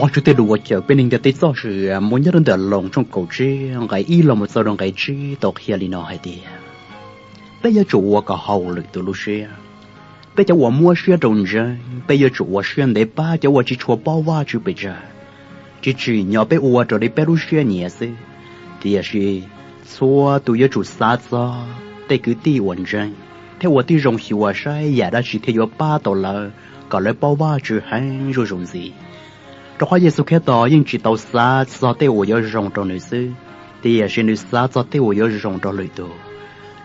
Tswv tej lus uas cawm peb neeg ntiaj teb txoj sia muaj nyob rau ntawm Loos tshooj kaum tsib nqe ib los mus txog rau nqe tsib tau qhia li no hais tias, peb yuav tsum ua kom haum lwm tus lub siab. Peb cov uas muab siab rau ntseeg, peb yuav tsum ua siab ntev pab cov uas tsis tshua paub Vajtswv pes tsawg. Tsis tsim nyog peb ua raws li peb lub siab nyiam xwb, tiam sis txhua tus yuav tsum xav txog tej kwv tij uas ntseeg thiab ua tib zoo xyuas saib yam dab tsi thiaj yuav pab tau lawv kom lawv paub Vajtswv heev zuj zus ntxiv. Rau qhov Yexus Khetos yeej tsis tau xav txog tej uas yuav zoo rau nws xwb, tiam sis nws xav txog tej uas yuav zoo rau lwm tus.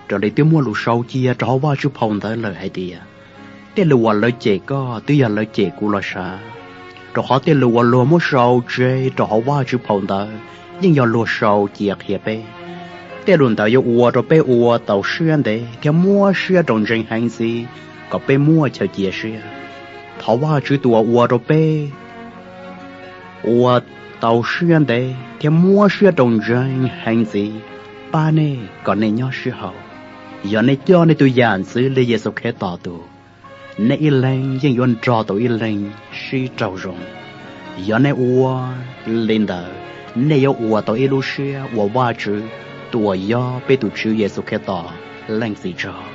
Raws li twb muaj lus sau cia rau hauv Vajtswv phau ntawv lawm hais tias, tej lus uas lawv cem koj twb yog lawv cem kuv los sav. Rau qhov tej lus uas luag muab sau tseg rau hauv Vajtswv phau ntawv yeej yog luag sau cia qhia peb. Tej lus ntawd yuav ua rau peb ua tau siab ntev thiab muab siab rau ntseeg heev ntxiv kom peb muaj chaw cia siab. Thov Vajtswv tus uas ua rau peb ua tau siab ntev thiab muab siab rau ntseeg heev ntxiv pab nej kom nej nyob sib haum. Yog nej coj nej tus yam ntxwv li Yexus Khetos tus, nej ib leeg yeej yuav nrog tau ib leeg sib raug zoo. Yog nej ua li ntawd, nej yuav ua tau ib lub siab ua Vajtswv tus uas yog peb tus Tswv Yexus Khetos leej txiv tsaug.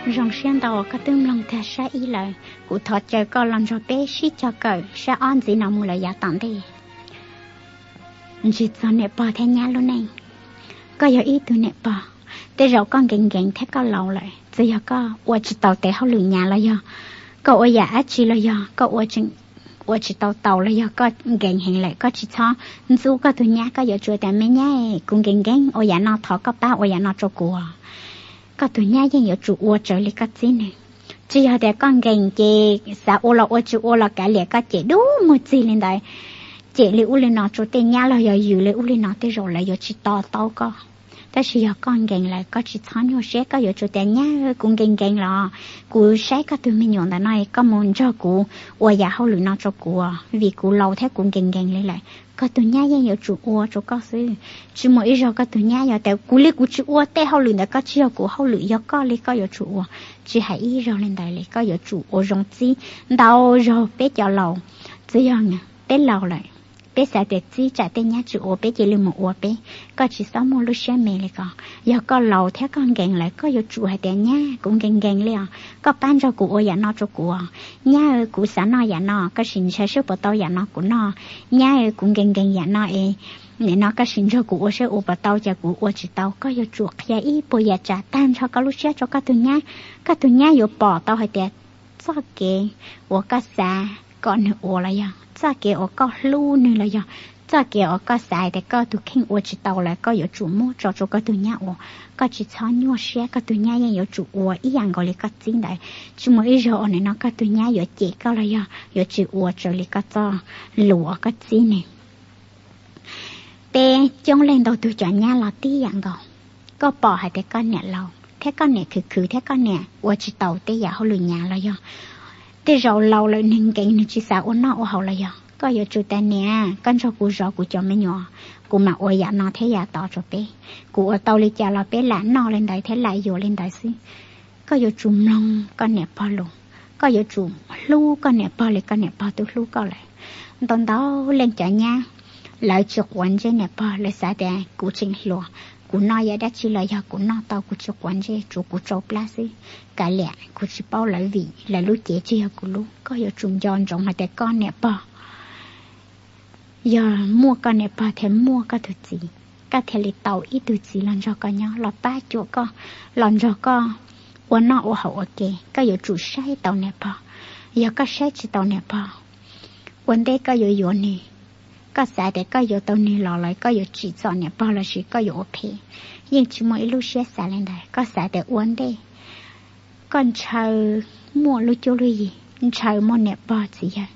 Zoo siab ntau koj twb mloog tag sab ib lawm, kuv thov caw koj los nrog peb sib cog kawm sab ob ntxiv no mus lawm yav tom ntej. Ntsig txog niam pog thiab nyab lub neej. Koj yog ib tug niam pog, tej zaum koj nkees nkees thiab koj laus lawm, txawm yog koj ua tsis tau tes hauj lwm nyab los yog koj ua yam dab tsi los yog koj ua tseem ua tsis tau taus los yog koj nkees heev lawm, koj tsis txhob ntxub koj tus nyab, koj yuav tsum tias, me nyab, kuv nkees nkees ua yam no, thov koj pab ua yam no rau kuv. Koj tus nyab yeej yuav tsum ua raws li koj txib nws. Tsis yog tias koj nkees ces xav ua los ua, tsis ua los kav liam, koj cem dub muag txig li ntawd, cem li ub li no rau tej nyab los yog yws li ub li no, tej zaum lawv yuav tsis to taub koj. Tab sis yog koj nkees lawm, koj tsis txhob nyuaj siab, koj yuav tsum tias, nyab, kuv nkees nkees los kuv saib koj tus me nyuam ntawm no, koj mus nrog kuv ua yam hauj lwm no rau kuv, vim kuv laus thiab kuv nkees nkees li lawm. Koj tus nyab yeej yuav tsum ua rau koj xwb. Tsis muaj ib zaug koj tus nyab yuav tias, kuv li kuv tsis ua tej hauj lwm ntawd, koj tsis yog kuv hauj lwm, yog koj li koj yuav tsum ua. Tsis hais ib zaug li ntawd li, koj yuav tsum ua zoo txib. Ntau zaug peb cov laus, txawm yog peb laus lawm, peb xav tias txib tsam tej nyab tsis ua, peb cia li mus ua peb. Koj tsis txhob muaj lub siab me li ko. Yog koj laus thiab koj nkees lawm, koj yuav tsum hais tias, nyab, kuv nkees nkees li os, koj pab nrog kuv ua yam no rau kuv. Nyab, kuv xav noj yam no, koj sim ntshai seb puas tau yam no kuv noj. Nyab, kuv nkees nkees yam no es, nim no koj sim nrog kuv ua seb ua puas tau, cas kuv ua tsis tau. Koj yuav tsum qhia ib puas yam tsam tag nrho koj lub siab rau koj tus nyab. Koj tus nyab yuav pom tau hais tias txoj kev uas koj xav kom nws ua los yog txoj kev uas koj hlub nws los yog txoj kev uas koj xav hais tias koj tus kheej ua tsis tau lawm, koj yuav tsum muab tso rau koj tus nyab ua. Koj tsis txhob nyuaj siab, koj tus nyab yeej yuav tsum ua ib yam nkaus li koj txib ntawd. Tsis muaj ib zaug uas nim no koj tus nyab yuav cem koj los yog yuav tsis ua raws li koj txoj lus uas koj txib nws. Peb coob leej ntau tus cov nyab los tib yam nkaus. Koj pom hais tias koj niam laus thiab koj niam khwv khwv thiab koj niam ua tsis tau tej yam hauj lwm nyab los yog tej zaum laus lawm nws nkees nws tsis xav ua noj ua haus los yog, koj yuav tsum tias, niam, koj nrog kuv zov kuv cov me nyuam, kuv mam ua yam no thiab yam tod rau peb. Kuv ua tau li cas los peb lam noj li ntawd thiab lam yuav li ntawd xwb. Koj yuav tsum mloog koj niam pog lus, koj yuav tsum hlub koj niam pog li koj niam pog twb hlub koj lawm. Ntau ntau leej cov nyab, lawv tsis quav ntsej niam pog, lawv xav tias kuv tseem hluas, kuv noj yam dab tsi los yog kuv noj tau, kuv tsis quav ntsej, tsuav kuv tsau plab xwb. Kav liam, kuv tsis paub lawv vim lawv lub cev tsis yog kuv lub. Koj yuav tsum nco ntsoov hais tias koj niam pog, yog muaj koj niam pog thiaj muaj koj tus txiv, koj thiaj li tau ib tug txiv los nrog koj nyob, los pab cuam koj, los nrog koj ua noj ua haus ua ke. Koj yuav tsum saib tau niam pog. Yog koj saib tsis tau niam pog, ua ntej koj yuav yuav nws, koj xav tias koj yuav tau nws los lawm koj yuav tsim txom niam pog lossis koj yuav ua phem, yeej tsis muaj ib lub siab xav li ntawd. Koj xav tias ua ntej koj ntshaw muaj lub cuab lub yig, ntshaw muaj niam pog txiv yawg,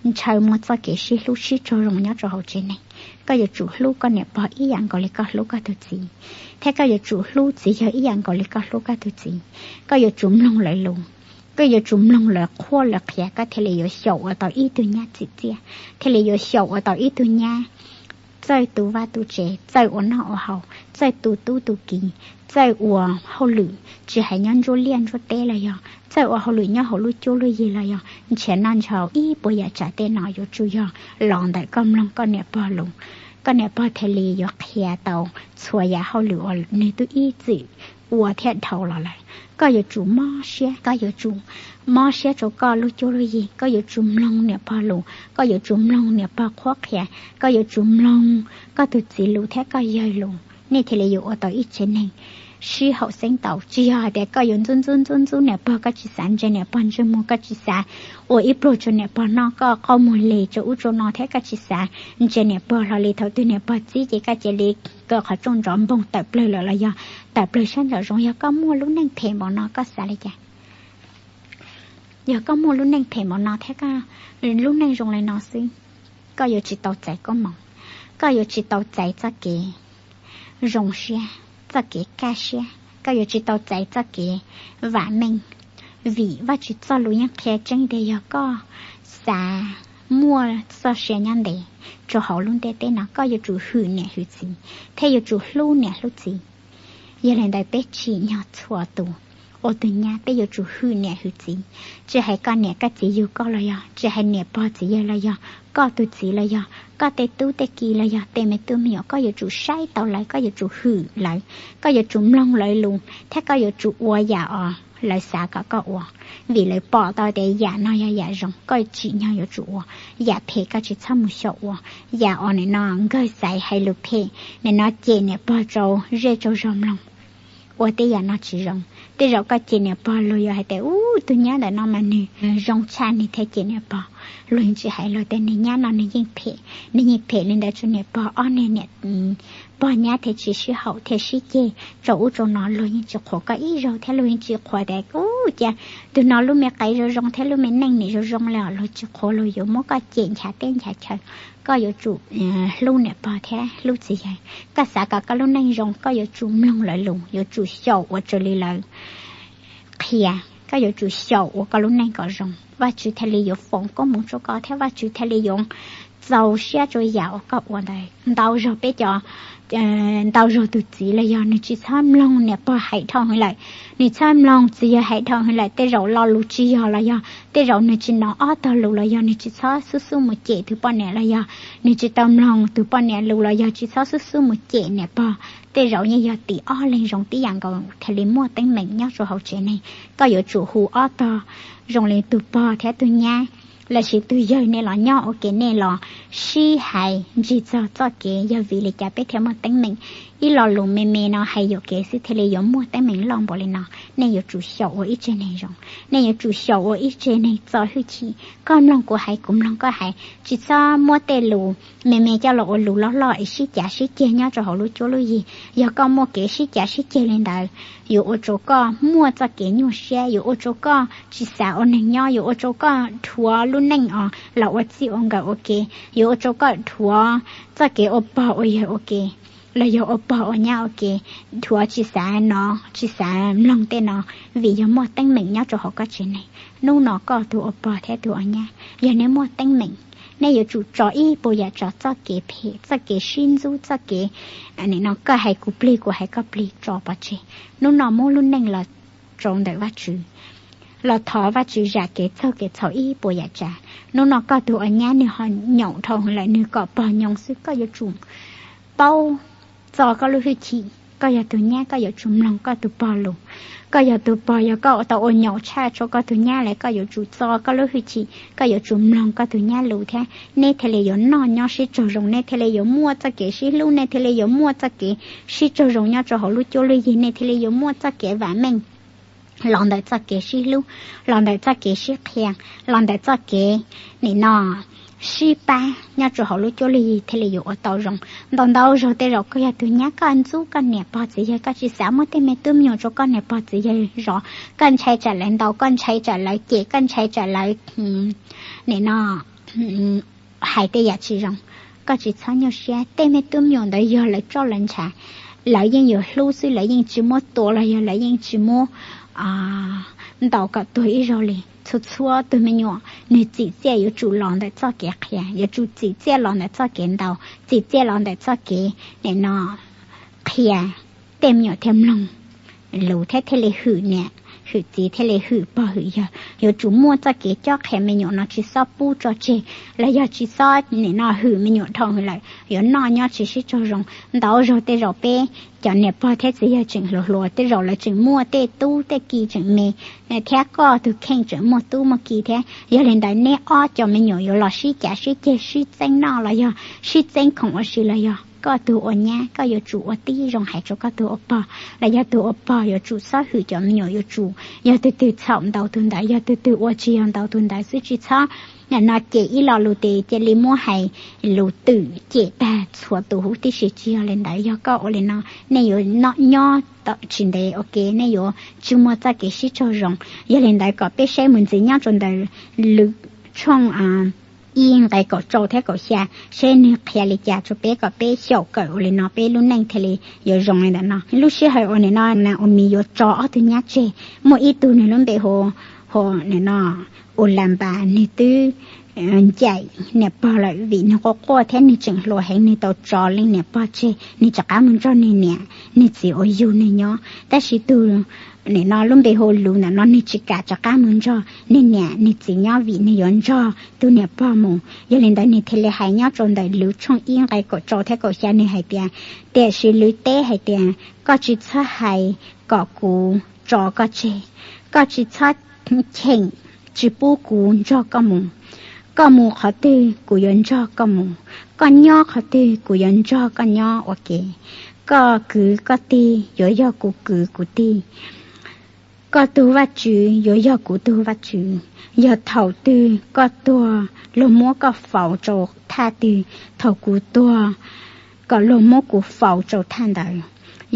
ntshaw muaj txoj kev sib hlub sib raug zoo nyob rau hauv tsev neeg, Koj yuav tsum hlub koj niam pog ib yam nkaus li koj hlub koj tus txiv, thiab koj yuav tsum hlub txiv yawg ib yam nkaus li koj hlub koj tus txiv. Koj yuav tsum mloog lawv lus, koj yuav tsum mloog lawv qhuab lawv qhia, koj thiaj li yuav xyaum ua tau ib tug nyab txim txiaj, thiaj li yuav xyaum ua tau ib tug nyab txawj tu vaj tu tsev, txawj ua noj ua haus, txawj tu tub tu kiv, txawj ua hauj lwm tsis hais nyob ntsuab liaj ntsuab teb los yog txawj ua hauj lwm nyob hauv lub cuab lub yig los yog nrhiav noj nrhiav haus, ib puas yam tsav tej no yuav tsum yog los ntawm koj mloog koj niam pog lus. Koj niam pog thiaj li yuav qhia tau txhua yam hauj lwm uas nws twb ib txwm ua thiab dhau los lawm. Koj yuav tsum mob siab, koj yuav tsum mob siab rau koj lub cuab lub yig, koj yuav tsum mloog niam pog lus, koj yuav tsum mloog niam pog qhuab qhia, koj yuav tsum mloog koj tus txiv lus thiab koj yawg lus, nej thiaj li yuav ua tau ib tsev neeg sib haum xeeb tau. Tsis yog hais tias koj yuav ntxub ntxub ntxub ntxub niam pog, koj tsis xav ntsia niam pog ntsej muag, koj tsis xav ua ib pluag rau niam pog noj, koj qoj muag li rau ub rau no thiab koj tsis xav ntsia niam pog hlo li. Thaum twg niam pog txib ces koj cia li kaw qhov rooj nrov npoog tawm plawg lawm los yog tawm plawg sab nraum zoov. Yog koj muaj lub neej phem npaum no koj xav li cas? Yog koj muaj lub neej phem npaum no thiab koj lub neej zoo li no xwb, koj yuav tsis tau txais koob hmoov, koj yuav tsis tau txais txoj kev zoo siab, txoj kev kaj siab, koj yuav tsis tau txais txoj kev vam meej. Vim Vajtswv txoj lus yeej qhia tseeb tias yog koj xav muaj txoj sia nyob ntev rau hauv lub ntiaj teb no, koj yuav tsum hwm niam hwm txiv thiab yuav tsum hlub niam hlub txiv. Yog li ntawd peb tsim nyog txhua tus ua tus nyab peb yuav tsum hwm niam hwm txiv. Tsis hais koj niam koj txiv yug koj los yog, tsis hais niam pog txiv yawg los yog, koj tus txiv los yog, koj tej tub tej ki los yog tej me tub me nyuam, koj yuav tsum saib taus lawv, koj yuav tsum hwm lawv, koj yuav tsum mloog lawv lus thiab koj yuav tsum ua yam os lawv xav kom koj ua. Vim lawv pom tau tias yam no yog yam zoo, koj tsim nyog yuav tsum ua. Yam phem koj tsis txhob mus xyaum ua. Yam os nim no nkawg xaiv hais lus phem, nim no cem niam pog rau zej rau zog mloog, ua tej yam no tsis zoo. Tej zaum koj cem niam pog luag yuav hais tias ub, tus nyab ntawm no mas nws zoo tshaj nws thiaj cem niam pog. Luag yeej tsis hais luag tias nws nyab no nws yeej phem, nws yeej phem li ntawd rau niam pog. Ob niag niam pog nyab thiaj tsis sib haum thiaj sib ceg rau ub rau no. Luag yeej tsis qhuas koj ib zaug thiab luag yeej tsis qhuas tias ub, cas tus no lub me qe zoo zoo thiab lub me neej nim zoo zoo li os. Luag tsis qhuas, luag yuav muab koj cem nchav teb nchav chaw. Koj yuav tsum hlub niam pog thiab hlub txiv yawg. Koj xav kom koj lub neej zoo, koj yuav tsum mloog lawv lus, yuav tsum xyaum ua raws li lawv qhia, koj yuav tsum xyaum ua koj lub neej kom zoo. Vajtswv thiaj li yuav foom koob hmoov rau koj thiab Vajtswv thiaj li yuav txaus siab rau yam uas koj ua ntawd. Ntau zaug peb cov, ntau zaug tus txiv los yog nws tsis txhob mloog niam pog hais dhau heev lawm, nws txhob mloog txiv yawg hais dhau heev lawm, tej zaum lo lus tsis yog los yog tej zaum nws tsis hnov ob tog lus los yog nws tsis txhob xub xub mus cem tus poj niam los yog nws tsis tau mloog tus poj niam lus los yog tsis txhob xub xub mus cem niam pog. Tej zaum yeej yog tim ob leeg zoo tib yam nkaus thiaj li muaj teeb meem nyob rau hauv tsev neeg. Koj yuav tsum hu ob tog zoo li tus pog thiab tus nyab lossis tus yawg nej los nyob ua ke, nej los sib hais ntsig txog txoj kev yog vim li cas peb thiaj muaj teeb meem. Ib lo lus me me no hais yuam kev xwb thiaj li yuav muaj teeb meem loj npaum li no. Nej yuav tsum xyaum ua ib tsev neeg zoo, nej yuav tsum xyaum ua ib tsev neeg txo hwj chim. Koj mloog kuv hais, kuv mloog koj hais, tsis txhob muab tej lus me me coj los ua lus loj loj es sib cav sib ceg nyob rau hauv lub cuab lub yig. Yog koj muaj kev sib cav sib ceg li ntawd, yuav ua rau koj muaj txoj kev nyuaj siab, yuav ua rau koj tsis xav ua neeg nyob, yuav ua rau koj dhuav lub neej os los ua txij ua nkawm ua ke, yuav ua rau koj dhuav txoj kev ua pog ua yawg ua ke los yog ua pog ua nyab ua ke, dhuav tsis xav hnov tsis xav mloog tej no, vim yog muaj teeb meem nyob rau hauv koj tsev neeg. Hnub no koj tus ua pog thiab tus ua nyab, yog nej muaj teeb meem, nej yuav tsum tso ib puas yam tso txoj kev phem, txoj kev sib ntxub, txoj kev nim no koj hais kuv plig kuv hais koj plig tso pov tseg. Hnub no muab lub neej los rau ntawm Vajtswv, los thov Vajtswv zam kev txaug kev txhaum ib puas yam tsav. Hnub no koj tus ua nyab nws ho nyaum dhau heev lawm, nws kom pog nyoo xwb, koj yuav tsum paub txo koj lub hwj chim. Koj yog tus nyab koj yuav tsum mloog koj tus pog lus. Koj yog tus pog, yog koj tau ua nyaum tshaj rau koj tus nyab lawm, koj yuav tsum txo koj lub hwj chim, koj yuav tsum mloog koj tus nyab lus thiab nej thiaj li yuav noj nyob sib raug zoo, nej thiaj li yuav muaj txoj kev sib hlub, nej thiaj li yuav muaj txoj kev sib raug zoo nyob rau hauv lub cuab lub yig, nej thiaj li yuav muaj txoj kev vam meej los ntawm txoj kev sib hlub, los ntawm txoj kev sib qhia, los ntawm txoj kev nim no sib pab nyob rau hauv lub cuab lub yig thiaj li yuav ua tau zoo. Ntau ntau zaug tej zaum koj yog tus nyab koj ntxub koj niam pog txiv yawg, koj tsis xav muab tej me tub me nyuam rau koj niam pog txiv yawg zov, koj ntshai tsam lawv ntaus, koj ntshai tsam lawv cem, koj ntshai tsam lawv nim no hais tej yam tsis zoo. Koj tsis txhob nyuaj siab, tej me tub me nyuam ntawd yog lawv roj lawv ntshav, lawv yeej yuav hlub xwb, lawv yeej tsis muab tua los yog lawv yeej tsis muab ntaus kom tuag ib zaug li. Txhua txhua tus me nyuam nws txim txiaj yuav tsum los ntawm txoj kev qhia, yuav tsum txim txiaj los ntawm txoj kev ntaus, txim txiaj los ntawm txoj kev nim no qhia, tej me nyuam thiaj mloog lus thiab thiaj li hwm niam hwm txiv thiaj li hwm pog hwm yawg. Yuav tsum muaj txoj kev cob qhia me nyuam no, tsis txhob pub tso tseg los yog tsis txhob nim no hwm me nyuam dhau lawm, yuav noj nyob tsis sib tsaug zoo. Ntau zaug tej zaum peb cov niam pog thiab txiv yawg tseem hluas hluas, tej zaum lawv tseem muaj tej tub tej ki tseem me, thiab koj tus kheej tseem muaj tub muaj ki thiab. Yog li ntawd neb ob cov me nyuam yuav los sib cav sib ceg sib txeeb noj los yog sib txeeb khoom ua si los yog koj tus ua nyab, koj yuav tsum ua tib zoo hais rau koj tus ua pog, los yog tus ua pog yuav tsum txhob hwm cov me nyuam, yuav tsum yog tus twg txhaum ntaus tus ntawd, yog tus twg ua tsis yog ntaus tus ntawd xwb, tsis txhob nim no cem ib lo lus ces cia li muab hais lus twm cem tag txhua tus huv tib si. Tsis yog li ntawd, yog koj ua li no nej yuav nyob tsis ntev ua ke, nej yuav tsis muaj txoj kev sib tsaug zoo. Yog li ntawd kom peb saib mus ntxiv nyob rau ntawm Lwm tshooj ib nqe kaum rau thiab kaum xya, seb nws qhia li cas rau peb kom peb xyaum kawm ua li no peb lub neej thiaj li yuav zoo li ntawm no. Lub sij hawm uas nim no Naomi yuav tso ob tug nyab tseg, muaj ib tug nws lub npe hu ua nim no Ulanpas, nws twb ncaim niam pog lawm vim nws quaj quaj thiab nws tseem hluas heev, nws tau tso leej niam pog tseg, nws rov qab mus nrog nws niam nws txiv uas yug nws nyob. Tab sis tus nim no lub npe hu Lus ntawm no nws tsis kam rov qab mus nrog nws niam nws txiv nyob vim nws yuav nrog tus niam pog mus. Yog li ntawd nws thiaj li hais nyob rau ntawm Lwm tshooj ib nqe kaum rau thiab kaum xya, nws hais tias, tiam sis Lwm teb hais tias, koj tsis txhob hais kom kuv tso koj tseg, koj tsis txhob cheem tsis pub kuv nrog koj mus. Koj mus qhov twg kuv yuav nrog koj mus, koj nyob qhov twg kuv yuav nrog koj nyob ua ke. Koj kwv koj tij yuav yog kuv kwv kuv tij, koj tug Vajtswv yuav yog kuv tug Vajtswv. Yog thaum twg koj tuag luag muab koj faus rau thaj twg, thaum kuv tuag kom luag muab kuv faus rau thaj ntawd.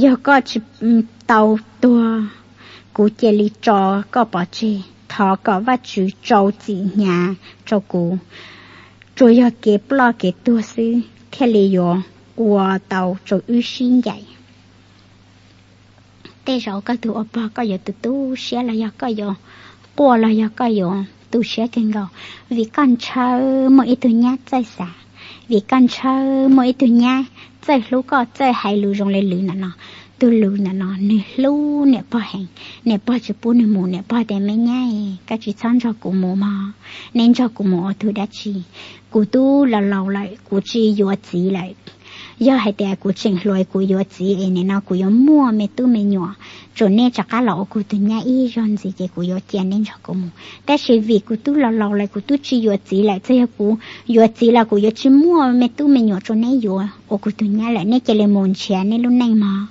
Yog koj tsis tau tuag, kuv cia li tso koj pov tseg. Thov kom Vajtswv rau txim hnyav rau kuv, tsuas yog kev ploj kev tuag xwb thiaj li yuav ua tau rau wb sib ncaim. Tej zaum koj tus ua pog koj yuav tu tu siab los yog koj yuav quaj los yog koj yuav tu siab kawg nkaus, vim koj ntshaw muaj ib tug nyab txawj xav, vim koj ntshaw muaj ib tug nyab txawj hlub koj, txawj hais lus zoo li Lwm ntawm no. Tus Lwm ntawm no nws hlub niam pog heev, niam pog tsis pub nws mus, niam pog tias, me nyab, koj tsis txhob nrog kuv mus mog, neb nrog kuv mus ua tug dab tsi? Kuv twb los laus lawm, kuv tsis yuav txiv lawm. Yog hais tias kuv tseem hluas kuv yuav txiv es nim no kuv yuav muaj me tub me nyuam, tsuas neb rov qab los ua kuv tus nyab ib zaug ntxiv ces kuv yuav cia neb nrog kuv mus. Tab sis vim kuv twb los laus lawm kuv twb tsis yuav txiv lawm, txawm yog kuv yuav txiv los kuv yuav tsis muaj me tub me nyuam rau neb yuav ua kuv tus nyab lawm, neb cia li mus nrhiav neb lub neej mog.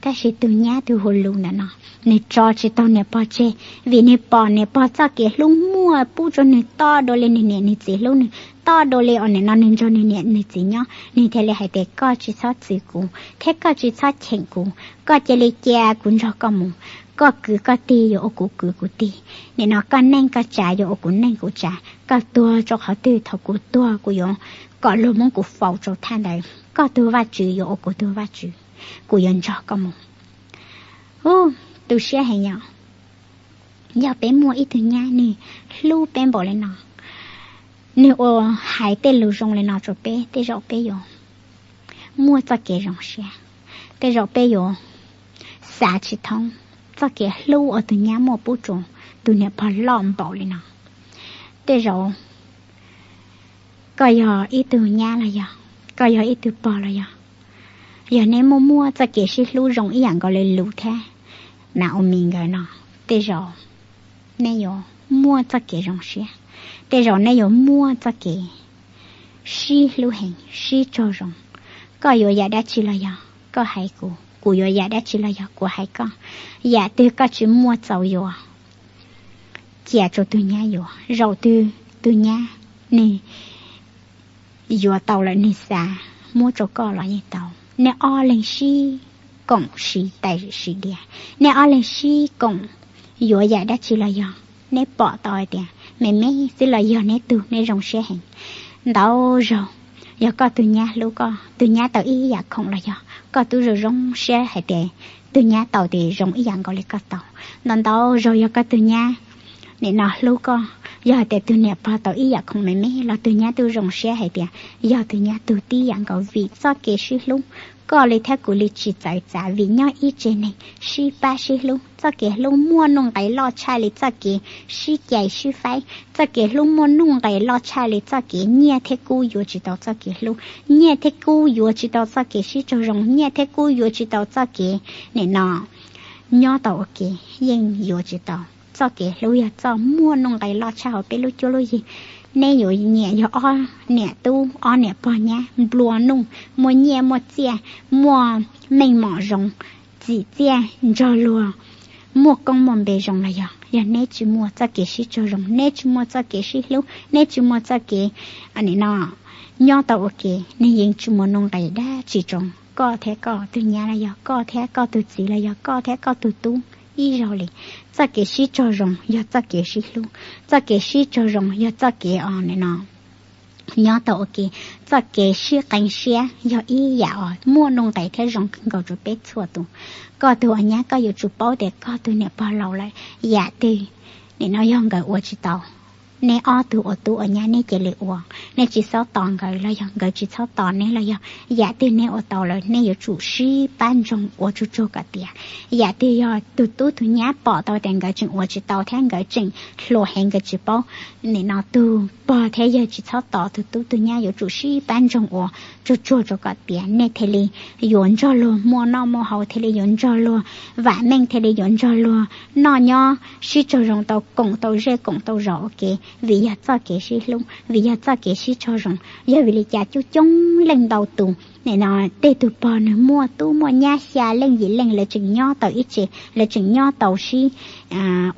Tab sis tus nyab tus hu Lus ntawm no, nws tso tsis tau niam pog tseg, vim nws pom niam pog txoj kev hlub muaj pub rau nws tob dua li nws niam nws txiv hlub nws, tob dua li uas nim no nws nrog nws niam nws txiv nyob, nws thiaj li hais tias, koj tsis txhob txwv kuv thiab koj tsis txhob cheem kuv, koj cia li cia kuv nrog koj mus. Koj kwv koj tij yuav ua kuv kwv kuv tij, nim no koj neej koj tsav yuav ua kuv neej kuv tsav. Koj tuag rau qhov twg, thaum kuv tuag kuv yuav kom luag muab kuv faus rau thaj ntawd. Koj tug Vajtswv yuav ua kuv tug Vajtswv, kuv yuav nrog koj mus. Ub, tu siab heev yom. Yog peb muaj ib tug nyab nws hlub peb npaum li no, nws ua hais tej lus zoo li no rau peb, tej zaum peb yuav muaj txoj kev zoo siab, tej zaum peb yuav xav tsis thoob txoj kev hlub uas tus nyab muaj pub rau tus niam pog loj npaum li no. Tej zaum koj yog ib tug nyab los yog koj yog ib tug pog los yog, yog neb muaj muaj txoj kev sib hlub zoo ib yam nkaus li Lus thiab Naomi nkawd no, tej zaum neb yuav muaj txoj kev zoo siab, tej zaum neb yuav muaj txoj kev sib hlub heev, sib raug zoo. Koj yuav yam dab tsi los yog koj hais kuv, kuv yuav yam dab tsi los yog kuv hais koj. Yam twg koj tsis muaj txaus yuav, cia rau tus nyab yuav. Zaum twg tus nyab nws yuav tau lawm nws xav muab rau koj los yeej tau. Nej ob leeg sib koom siv tais siv diav, nej ob leeg sib koom yuav yam dab tsi los yog, nej pom tau hais tias me me xwb los yog neb tug, neb zoo siab heev. Ntau zaug Yog koj tug nyab hlub koj, tug nyab tau ib yam khoom los yog koj tub zoo zoo siab hais tias tug nyab tau tes zoo ib yam nkaus li koj tau. Ntau ntau zaug yog koj tug nyab nim no hlub koj, yog hais tias tug niam pog tau ib yam khoom me me los tug nyab tub zoo siab hais tias yog tug nyab tug tib yam nkaus, vim txoj kev sib hlub, koj li thiab kuv li tsis txawv txav vim nyob ib tse neeg sib pab sib hlub. Txoj kev hlub muaj nuj nqes loj tshaj li txoj kev sib cais sib faib. Txoj kev hlub muaj nuj nqes loj tshaj li txoj kev nyiaj thiab kub yuav tsis tau txoj kev hlub. Nyiaj thiab kub yuav tsis tau txoj kev sib raug zoo. Nyiaj thiab kub yuav tsis tau txoj kev nim no nyob tau ua ke, yeej yuav tsis tau. Txoj kev hlub yog txoj muaj nuj nqes loj tshaj hauv peb lub cuab lub yig. Neb yuav nyiam yog ob niam tub, ob niam pog nyab nplua nuj, muaj nyiaj muaj txiaj, muaj meej mom zoo, txim txiaj nrog luag, muaj koob muaj npe zoo los yog, yog neb tsis muaj txoj kev sib raug zoo, neb tsis muaj txoj kev sib hlub, neb tsis muaj txoj kev nim no nyob tau ua ke, nws yeej tsis muaj nuj nqes dab tsi rau koj thiab koj tug nyab los yog koj thiab koj tug txiv los yog koj thiab koj tug tub ib zaug li. Txoj kev sib raug zoo yog txoj kev sib hlub, txoj kev sib raug zoo yog txoj kev os nim no nyob tau ua ke. Txoj kev sib qee siab yog ib yam os muaj nuj nqes thiab zoo kawg nkaus rau peb txhua tus. Koj tug ua nyab koj yuav tsum paub tias koj tug niam pog laus lawm, yam twg nim no yog nkawd ua tsis tau, neb ob tug ua tub ua nyab neb cia li ua, neb tsis txhob tos nkawd los yog nkawd tsis txhob tos neb los yog, yam twg neb ua tau lawm neb yuav tsum sib pab ntsoog ua tsuag tsuag kom tiav. Yam twg yog tus tub tus nyab pom tau tias nkawd tseem ua tsis tau thiab nkawd tseem hluas heev nkawd tsis paub, nim no tug pog thiab yawg tsis txhob tos, tus tub tus nyab yuav tsum sib pab ntsoog ua tsuag tsuag rau kom tiav, nej thiaj li yuav nrog luag muaj noj muaj haus, thiaj li yuav nrog luag vam meej, thiaj li yuav nrog luag noj nyob sib raug zoo tau koom tau zej koom tau zos ua ke, vim yog txoj kev sib hlub, vim yog txoj kev sib raug zoo. Yog vim li cas coob coob leej ntau tus nim no tej tug pog nws muaj tub muaj nyab xya leej yim leej lawv tseem nyob tau ib tse, lawv tseem nyob tau sib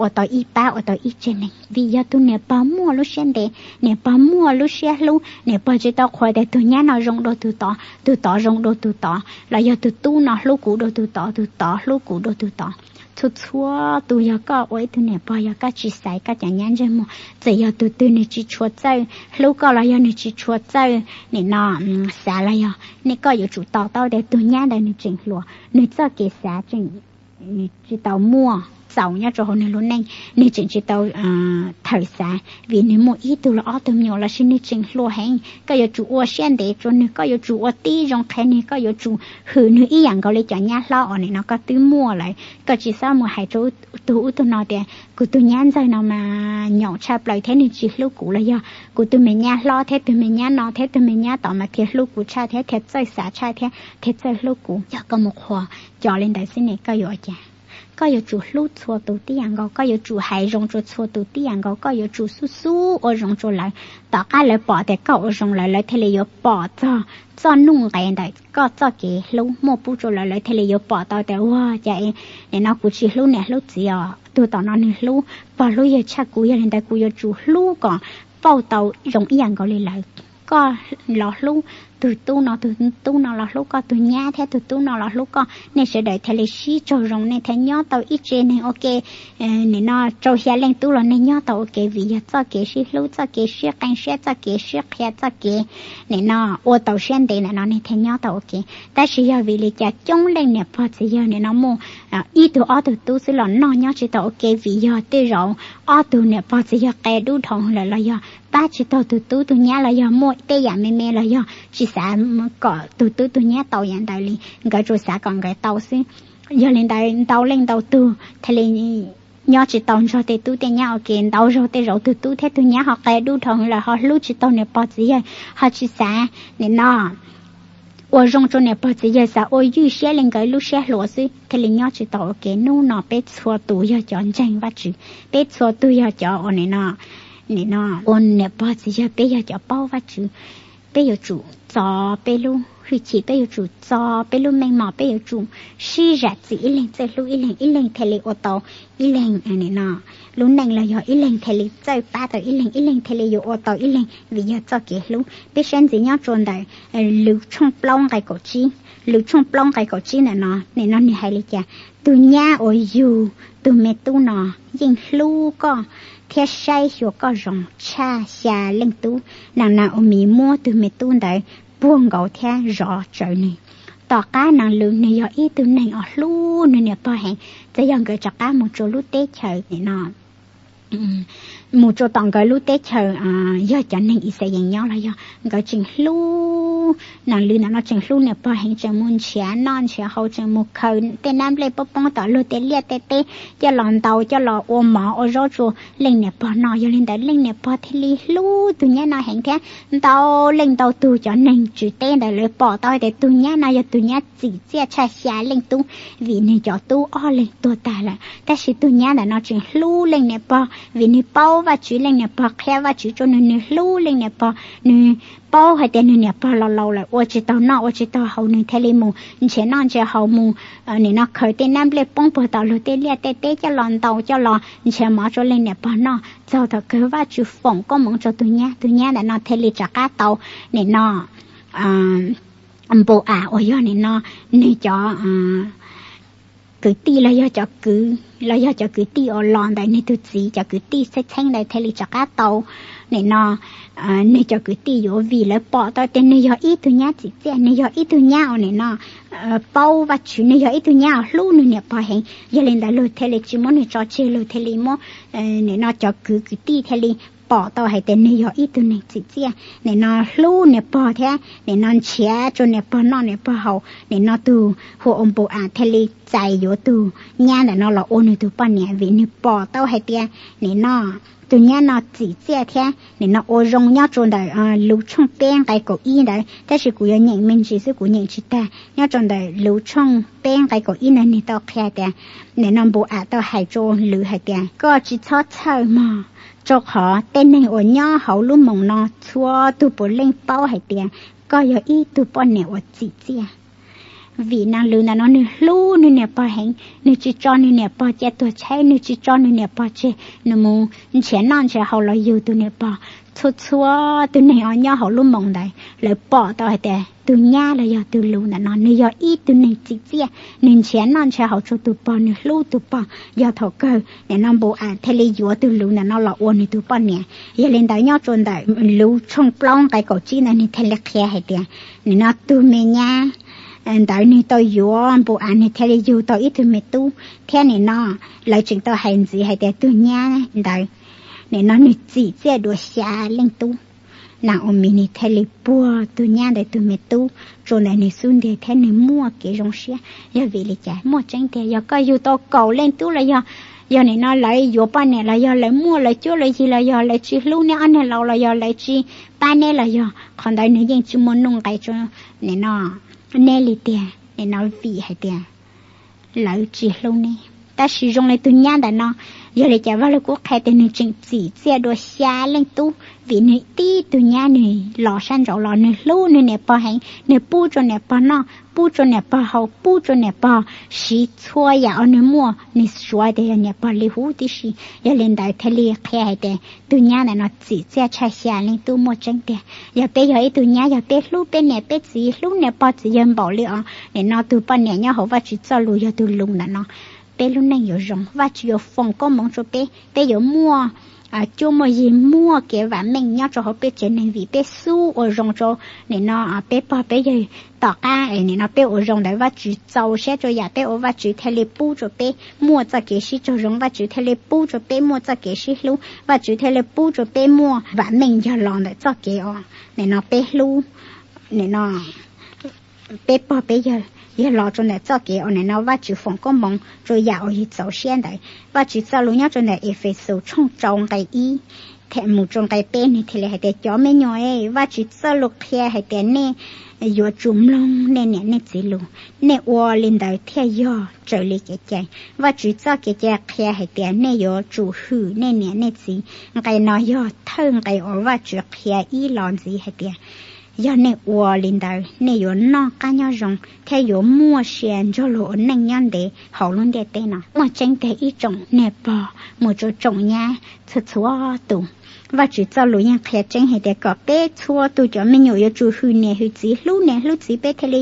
ua tau ib pab ua tau ib tse neeg, vim yog tus niam pog muaj lub siab ntev, niam pog muaj lub siab hlub, niam pog tsis tau qhuas tias tus nyab no zoo dua tus tod, tus tod zoo dua tus tod, los yog tus tub no hlub kuv dua tus tod, tus tod hlub kuv dua tus tod. Txhua txhua tus yog koj ua ib tug niam pog yog koj tsis xaiv koj cov nyab ntsej muag, txawm yog tus twg nws tsis tshua txawj hlub koj los yog nws tsis tshua txawj nim no xav los yog, nej koj yuav tsum to taub tias tus nyab ntawd nws tseem hluas, nws txoj kev xav tseem tsis tau muaj txaus nyob rau hauv nws lub neej, nws tseem tsis tau thawm xav vim nws muaj ib tug los ob tug me nyuam lossis nws tseem hluas heev. Koj yuav tsum ua siab ntev rau nws, koj yuav tsum ua tib zoo qhia nws, koj yuav tsum hwm nws ib yam nkaus li cov nyab hlob uas nim no koj twb muaj lawm. Koj tsis txhob mus hais rau tus ub tug no tias kuv tus nyab ntxawg no mas nyaum tshaj plaws thiab nws tsis hlub kuv los yog kuv tus me nyab hlob thiab tus me nyab no thiab tus me nyab tod mas thiaj hlub kuv tshaj thiab thiaj txawj xav tshaj thiab thiaj txawj hlub kuv. Yog koj mus qhuas cov li ntawd xwb ne koj yuav ua cas? Koj yuav tsum hlub txhua tus tib yam nkaus, koj yuav tsum hais zoo rau txhua tus tib yam nkaus, koj yuav tsum xub xub ua zoo rau lawv. Tom qab lawv pom tias koj ua zoo lawm lawv thiaj li yuav pom txog txoj nuj nqes ntawm koj txoj kev hlub muaj pub rau lawv, lawv thiaj li yuav pom tau tias ua cas nim no kuv tsis hlub niam hlub txiv os, tus tom no nws hlub pog hlub yawg tshaj kuv, yog li ntawd kuv yuav tsum hlub kom pauj tau zoo ib yam nkaus li lawv. Koj los hlub tus tub no, tus tub no los hlub koj, tus nyab thiab tus tub no los hlub koj, nej sawv daws thiaj li sib raug zoo, nej thiaj nyob tau ib tse neeg ua ke. Nim no rau xya leej tub los nej nyob tau ua ke vim yog txoj kev sib hlub, txoj kev sib qee siab, txoj kev sib qhia, txoj kev nim no ua tau siab ntev ntawm no nej thiaj nyob tau ua ke. Tab sis yog vim li cas coob leej niam pog txiv yawg nim no muaj ib tug ob tug tub xwb los noj nyob tsis tau ua ke vim yog tej zaum ob tug niam pog txiv yawg qia dub dhau lawm los yog pab tsis taug tus tub tus nyab los yog muaj tej yam me me los yog tsis xav kom tus tub tus nyab tau yam ntawd li, nkawd tsuas xav kom nkawd tau xwb. Yog li ntawd ntau leej ntau tug thiaj li nyob tsis tau nrog tej tub tej nyab ua ke, ntau zaug tej zaum tus tub thiab tus nyab ho qia dub dhau lawm ho hlub tsis taug niam pog txiv yawg, ho tsis xav nim no ua zoo rau niam pog txiv yawg, xav ua ywj siab li nkawd lub siab hluas xwb thiaj li nyob tsis tau ua ke. Hnub no peb txhua tus yog cov ntseeg Vajtswv, peb txhua tus yog cov uas nim no, nim no ua niam pog txiv yawg, peb yog cov paub Vajtswv. Peb yuav tsum txo peb lub hwj chim, peb yuav tsum txo peb lub meej mom, peb yuav tsum sib zam txim ib leeg txawj hlub ib leeg, ib leeg thiaj li ua tau ib leeg nim no lub neej los yog ib leeg thiaj li txawj pab tau ib leeg, ib leeg thiaj li yuav ua tau ib leeg vim yog txoj kev hlub. Peb saib ntxiv nyob rau ntawm Lus tshooj plaub nqe kaum tsib, Lus tshooj plaub nqe kaum tsib ntawm no nim no nws hais li cas? Tus nyab uas yug tus me tub no yeej hlub koj thiab saib xyuas koj zoo tshaj xya leej tub. Nas Nas-o-mis muab tus me tub ntawd puag nkaus thiab zov tsawv nws. Tom qab Nas Lws nws yog ib tug neeg uas hlub nws niam pog heev, txawm yog nkawd rov qab mus rau lub teb chaws nim no mus rau tom nkawd lub teb chaws yog cov neeg Ixayees nyob los yog nkawd tseem hlub, Nas Lws ntawm no tseem hlub niam pog heev, tseem mus nrhiav noj nrhiav haus, tseem mus khaws tej nab nplej poob poob tom luag tej liaj tej teb coj los ntaus coj los ua mov ua zaub rau leej niam pog noj. Yog li ntawd leej niam pog thiaj li hlub tus nyab no heev thiab ntau leej ntau tus cov neeg tswv teb ntawd lawv pom tau hais tias tus nyab no yog tus nyab txim txiaj tshaj xya leej tub, vim nws cov tub ob leeg tuag tag lawm. Tab sis tus nyab ntawm no tseem hlub leej niam pog vim nws paub Vajtswv, leej niam pog qhia Vajtswv rau nws, nws hlub leej niam pog, nws paub hais tias nws niam pog los laus lawm ua tsis tau noj ua tsis tau haus, nws thiaj li mus nrhiav noj nrhiav haus, mus nim no khaws tej nab nplej poob puag tom luag tej liaj tej teb coj los ntaus coj los nrhiav mov rau leej niam pog noj. Txog thaum kawg Vajtswv foom koob hmoov rau tus nyab, tus nyab ntawm no thiaj li rov qab tau nim no Npau-am uas yog nim no nws cov kwv tij los yog cov kwv los yog cov kwv tij uas los ntawm nws tus txiv cov kwv tij txheeb txheeb ntawd thiaj li rov qab tau nim no nws cov kwv tij yuav, vim lawv pom tau tias nws yog ib tug nyab txim txiaj, nws yog ib tug nyab uas nim no paub Vajtswv, nws yog ib tug nyab uas hlub nws niam pog heev. Yog li ntawd luag thiaj li tsis muab nws tso tseg, luag thiaj li muab nim no cov kwv kwv tij thiaj li pom tau hais tias nws yog ib tug neeg txim txiaj, nim no hlub niam pog thiab nim no nrhiav rau niam pog noj niam pog haus. Nim no tus hu ua Npau-am thiaj li txais yuav tus nyab ntawm no los ua nws tus poj niam vim nws pom tau hais tias nim no tus nyab no txim txiaj thiab nim no ua zoo. Nyob rau ntawm Lus tshooj peb nqe kaum ib ntawd, tab sis kuv yuav nyeem me ntsis xwb kuv nyeem tsis tag. Nyob rau ntawm Lus tshooj peb nqe kaum ib ntawd nws tau qhia tias, nim no Npau-am tau hais rau Lus hais tias, koj tsis txhob txhawj mog, rau qhov tej neeg uas nyob hauv lub moos no txhua tus puav leej paub hais tias koj yog ib tug poj niam uas txim txiaj. Vim nws Lus ntawm no nws hlub nws niam pog heev, nws tsis tso nws niam pog cia tuag tshaib, nws tsis tso nws niam pog tseg, nws mus nrhiav noj nrhiav haus los yug tus niam pog. Txhua txhua tus neeg uas nyob hauv lub moos ntawd lawv pom tau hais tias tus nyab los yog tus Lus ntawm no nws yog ib tug neeg txim txiaj, nws nrhiav noj nrhiav haus rau tus pog, nws hlub tus pog. Yog thaum kawg nim no Npau-am thiaj li yuav tus Lus ntawm no los ua nws tus poj niam. Yog li ntawd nyob rau ntawm Lus tshooj plaub nqe kaum tsib ntawd nws thiaj li qhia hais tias nim no tus me nyab ntawd nws tau yuav Npau-am, nws thiaj li yug tau ib tug me tub thiab nim no lawv tseem tau hais ntxiv hais tias tus nyab ntawd nim no nws txim txiaj dua xya leej tub. Nas-o-mis nws thiaj li puag tus nyab ntawd tus me tub rau ntawm nws xub ntiag thiab nws muaj kev zoo siab. Yog vim li cas? Muaj tseeb tiag, yog koj yug tau kaum leej tub los yog, yog nim no lawv yuav poj niam los yog lawv muaj lawv cuab lawv yig los yog lawv tsis hlub neb ob niag laus los yog lawv tsis pab neb los yog, qhov ntawd nws yeej tsis muaj nuj nqis rau nim no neb li tiag, nim no vim hais tias lawv tsis hlub neb. Tab sis zoo li tus nyab ntawm no, yog li cas Vaj Lug Kub qhia tias nws tseem txim txiaj dua xya leej tub vim nws tib tug nyab nws los sab nraud los nws hlub nws niam pog heev, nws pub rau niam pog noj, pub rau niam pog haus, pub rau niam pog siv txhua yam uas nws muaj, nws suav tias yog niam pog li huv tib si. Yog li ntawd thiaj li qhia hais tias tus nyab ntawm no txim txiaj tshaj xya leej tub. Muaj tseeb tiag, yog peb yog ib tug nyab, yog peb hlub peb niam peb txiv, hlub niam pog txiv yawg npaum li os nim no tus poj niam nyob hauv Vajtswv txoj lus yog tus Lus ntawm no, peb lub neej yuav zoo, Vajtswv yuav foom koob hmoov rau peb, peb yuav muaj cuab muaj yig, muaj kev vam meej nyob rau hauv peb tsev neeg vim peb xub ua zoo rau nim no peb pog peb yawg. Tom qab nim no peb ua zoo ntawd Vajtswv txaus siab rau yam peb ua, Vajtswv thiaj li pub rau peb muaj txoj kev sib raug zoo, Vajtswv thiaj li pub rau peb muaj txoj kev sib hlub, Vajtswv thiaj li pub rau peb muaj vam meej yog los ntawm txoj kev uas nim no peb hlub nim no peb pog peb yawg, yog los rau ntawm txoj kev uas nim no Vajtswv foom koob hmoov rau yam uas yus txaus siab ntawd. Vajtswv txoj lus nyob rau ntawm Efexus tshooj rau nqe ib mus rau nqe peb nws thiaj li hais tias, cov me nyuam, Vajtswv txoj lus qhia hais tias nej yuav tsum mloog nej niam nej txiv lus, nej ua li ntawd thiaj yog raws li kev cai. Vajtswv txoj kev cai qhia hais tias nej yuav tsum hwm nej niam nej txiv. Nqe no yog thawj nqe uas Vajtswv qhia ib los ntxiv hais tias yog nej ua li ntawd nej yuav noj qab nyob zoo thiab yuav muaj sia nrog luag ua neej nyob ntev hauv lub ntiaj teb no. Muaj tseeb tiag ib tsoom niam pog mus rau tsoom nyab txhua txhua tus, Vajtswv txoj lus yeej qhia tseeb hais tias kom peb txhua tus cov me nyuam yuav tsum hwm niam hwm txiv, hlub niam hlub txiv, peb thiaj li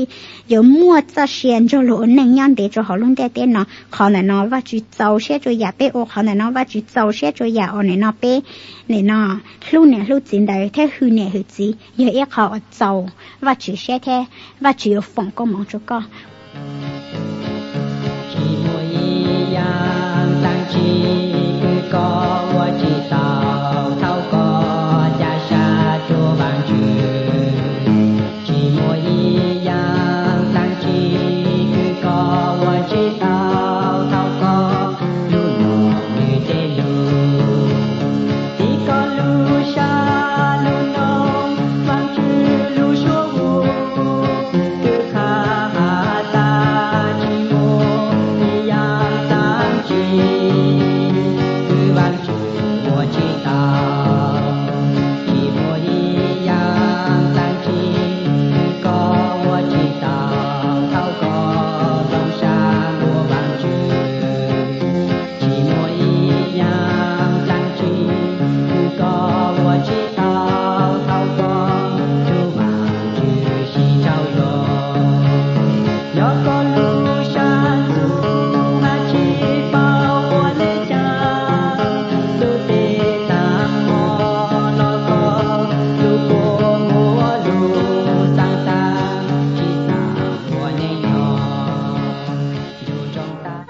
yuav muaj txoj sia nrog luag ua neej nyob ntev rau hauv lub ntiaj teb no. Qhov ntawm no Vajtswv txaus siab rau yam peb ua, qhov ntawm no Vajtswv txaus siab rau yam uas nim no peb nim no hlub niam hlub txiv ntawd thiab hwm niam hwm txiv yog ib qho uas txaus Vajtswv siab thiab Vajtswv yuav foom koob hmoov rau koj. Tsis muaj ib yaam dlaab tsi kws koj ua tsis tau thaum koj ca sab rua Vaajtswv. Tsis muaj ib yaam dlaab tsi kws koj ua tsis tau thaum koj lug noog nwg tej lug. Tiv koj lub sab lub noog, Vaajtswv lub suab hu, kws qha has tas tsis muaj ib yaam dlaab tsi kws Vaajtswv ua tsis tau. Tsis muaj ib yaam dlaab tsi kws koj ua tsis tau thaum koj zoo sab ua Vaajtswv. Tsis muaj ib yaam dlaab tsi kws koj ua tsis tau thaum koj rug Vaajtswv sib tsaug zog. Yog koj lub sab lub noog has tsis paub ua le caag, lub teb taag hmo los koj lub kua muag lug xaav taag, tsis xaav ua neej nyob ncu ntsoog tag.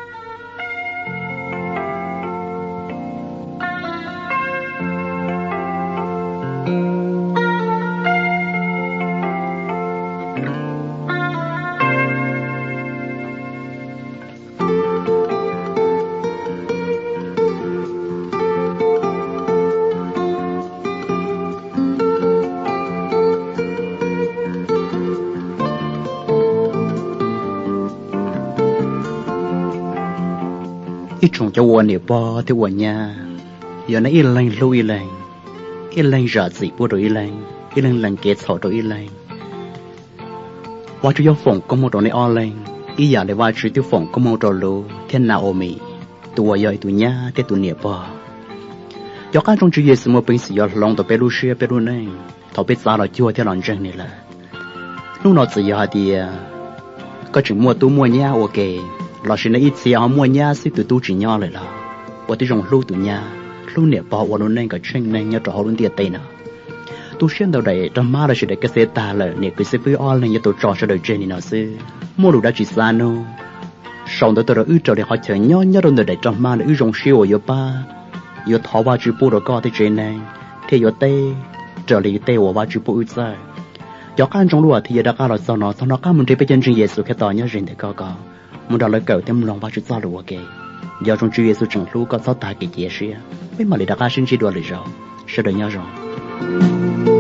Ib tsoom cov uas niam pog thiab ua nyab, yog nej ib leeg hlub ib leeg, ib leeg zam txim pub rau ib leeg, ib leeg lees kev txhaum rau ib leeg, Vajtswv yuav foom koob hmoov rau nej ob leeg ib yam li Vajtswv twb foom koob hmoov rau Luv thiab Na-o-mis, tus uas yog tus nyab thiab tus niam pog. Cov qaab ntsoov Tswv Yexus muaj peev xwm yuav hloov tau peb lub siab peb lub neej thaum peb txav los cuag thiab los ntseeg Nws lawm. Hnub no txawm yog hais tias koj tseem muaj tub muaj nyab ua ke, lossis nej ib txhia ho muaj nyab xwb tus tub tsis nyob lawm los, ua tib zoo hlub tus nyab, hlub niam pog ua lub neej kom tsheej neeg nyob rau hauv lub ntiaj teb no. Tu siab ntawm daim roj hmab lossis daim kaj xev tag lawm, niam kwv xib fwb ob leeg yuav tau tso sawv daws tseg li no xwb. Muaj lus dab tsi xav nug, sau ntawv tuaj rau wb raws li qhov chaw nyob nyob rau ntawm daim roj hmab lawm, wb zoo siab uas yuav pab, yuav thov Vajtswv pub rau koj thiab tsev neeg, thiab yuav teb raws li tej uas Vajtswv pub wb txawj. Cov qaab ntsoov lub as thiv yuav rov qab los txog no, txog no qab mus nrhiav peb cov ntseeg Yexus Khetos nyob ze ntawm koj, kom mus nrog lawv kawm thiab mloog Vajtswv txoj lus ua ke. Nco ntsoov Tswv Yexus tseem hlub koj, txhob tag kev cia siab. Peb mam li rov qab sib ntsib dua lwm zaus. Sawv daws nyob zoo.